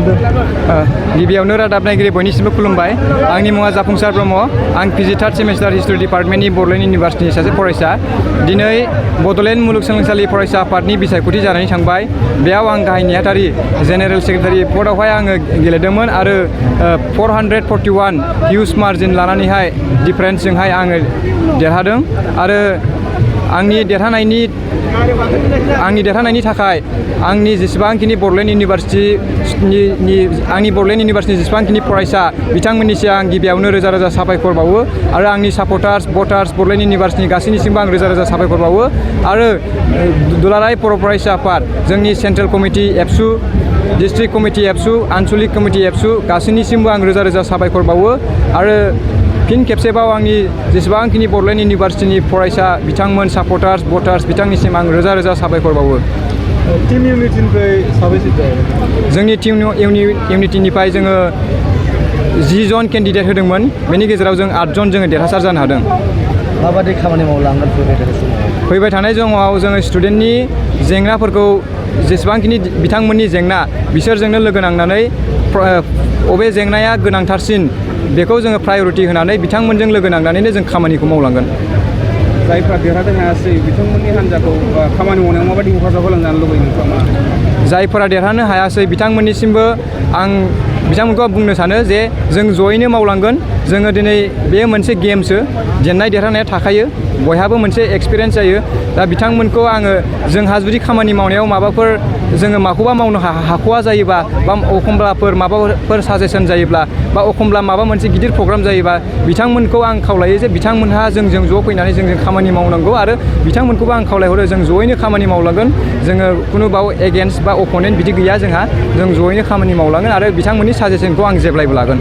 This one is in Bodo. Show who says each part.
Speaker 1: खालामदों।
Speaker 2: गिबियावनो रादाब नायगिरि बयनिसिमबो खुलुमबाय। आंनि मुङा जाफुंसार ब्रह्म। आं पिजि थार्ड सेमिस्टार हिस्ट्रि डिपार्टमेन्टनि बड'लेण्ड इउनिभार्सिटिनि सासे फरायसा। दिनै बड'लेण्ड मुलुगसोलोंसालि फरायसा आफादनि बिसायख'थि जानानै थांबाय। बेयाव आं गाहाय नेहाथारि जेनेरेल सेक्रेटारि पदआवहाय आङो गेलेदोंमोन आरो 441 हिउज मार्जिन लानानैहाय डिफारेन्सजोंहाय आङो देरहादों आरो आंनि देरहानायनि थाखाय आंनि जेसेबांखिनि बड'लेण्ड इउनिभार्सिटिनि जेसेबांखिनि फरायसा बिथांमोननिसिम आं गिबियावनो रोजा रोजा साबायखर बावो आरो आंनि सापर्टार्स भटार्स बड'लेण्ड इउनिभार्सिटिनि गासैनिसिमबो आं रोजा रोजा साबायखर बावो आरो दुलाराय बर' फरायसा आफाद जोंनि सेन्ट्रेल कमिटि एबसु डिस्ट्रिक्ट कमिटि एबसु आनसलिक कमिटि एबसु गासैनिसिमबो आं रोजा रोजा साबायखर बावो आरो फिन खेबसेबाव आंनि जेसेबांखिनि बड'लेण्ड इउनिभार्सिटिनि फरायसा बिथांमोन सापर्टार्स भटार्स बिथांनिसिम आं रोजा रोजा साबायखर बावो।
Speaker 1: टीम इउनिटिनिफ्राय साबेसे जायो?
Speaker 2: जोंनि टीम इउनिटिनिफ्राय जोङो 10 जन केन्डिडेट होदोंमोन। बेनि गेजेराव जों 8 जन जोङो देरहासार जानो हादों।
Speaker 1: माबायदि खामानि मावलांगोन
Speaker 2: फैबाय थानाय समाव जोङो स्टुडेन्टनि जेंनाफोरखौ जेसेबांखिनि बिथांमोननि जेंना बिसोरजोंनो लोगो नांनानै बबे जेंनाया गोनांथारसिन बेखौ जोङो प्रायरिटि होनानै बिथांमोनजों लोगो नांनानैनो जों खामानिखौ मावलांगोन।
Speaker 1: जायफ्रा देरहादों हायासै बिथांमोननि हान्जाखौ खामानि मावनायाव माबायदि हेफाजाब होलांजानो लुबैयो नोंथाङा?
Speaker 2: जायफोरा देरहानो हायासै बिथांमोननिसिमबो आं बिथांमोनखौ बुंनो सानो जे जों जयैनो मावलांगोन। जोङो दिनै बे मोनसे गेमसो जेननाय देरहानाया थाखायो बयहाबो मोनसे एक्सपिरियेन्स जायो। दा बिथांमोनखौ आङो जोंहा जुदि खामानि मावनायाव माबाफोर जोङो माखौबा मावनो हाख'वा जायोबा बा एखमब्लाफोर माबाफोर साजेसन जायोब्ला बा एखमब्ला माबा मोनसे गिदिर प्रग्राम जायोबा बिथांमोनखौ आं खावलायो जे बिथांमोनहा जोंजों ज' फैनानै जोंजों खामानि मावनांगौ आरो बिथांमोनखौबो आं खावलायहरो जों जयैनो खामानि मावलांगोन। जोङो खुनु बाव एगेन्स्ट बा अप'नेन्ट बिदि गैया जोंहा। जों जयैनो खामानि मावलांगोन आरो बिथांमोननि साजेसनखौ आं जेब्लायबो लागोन।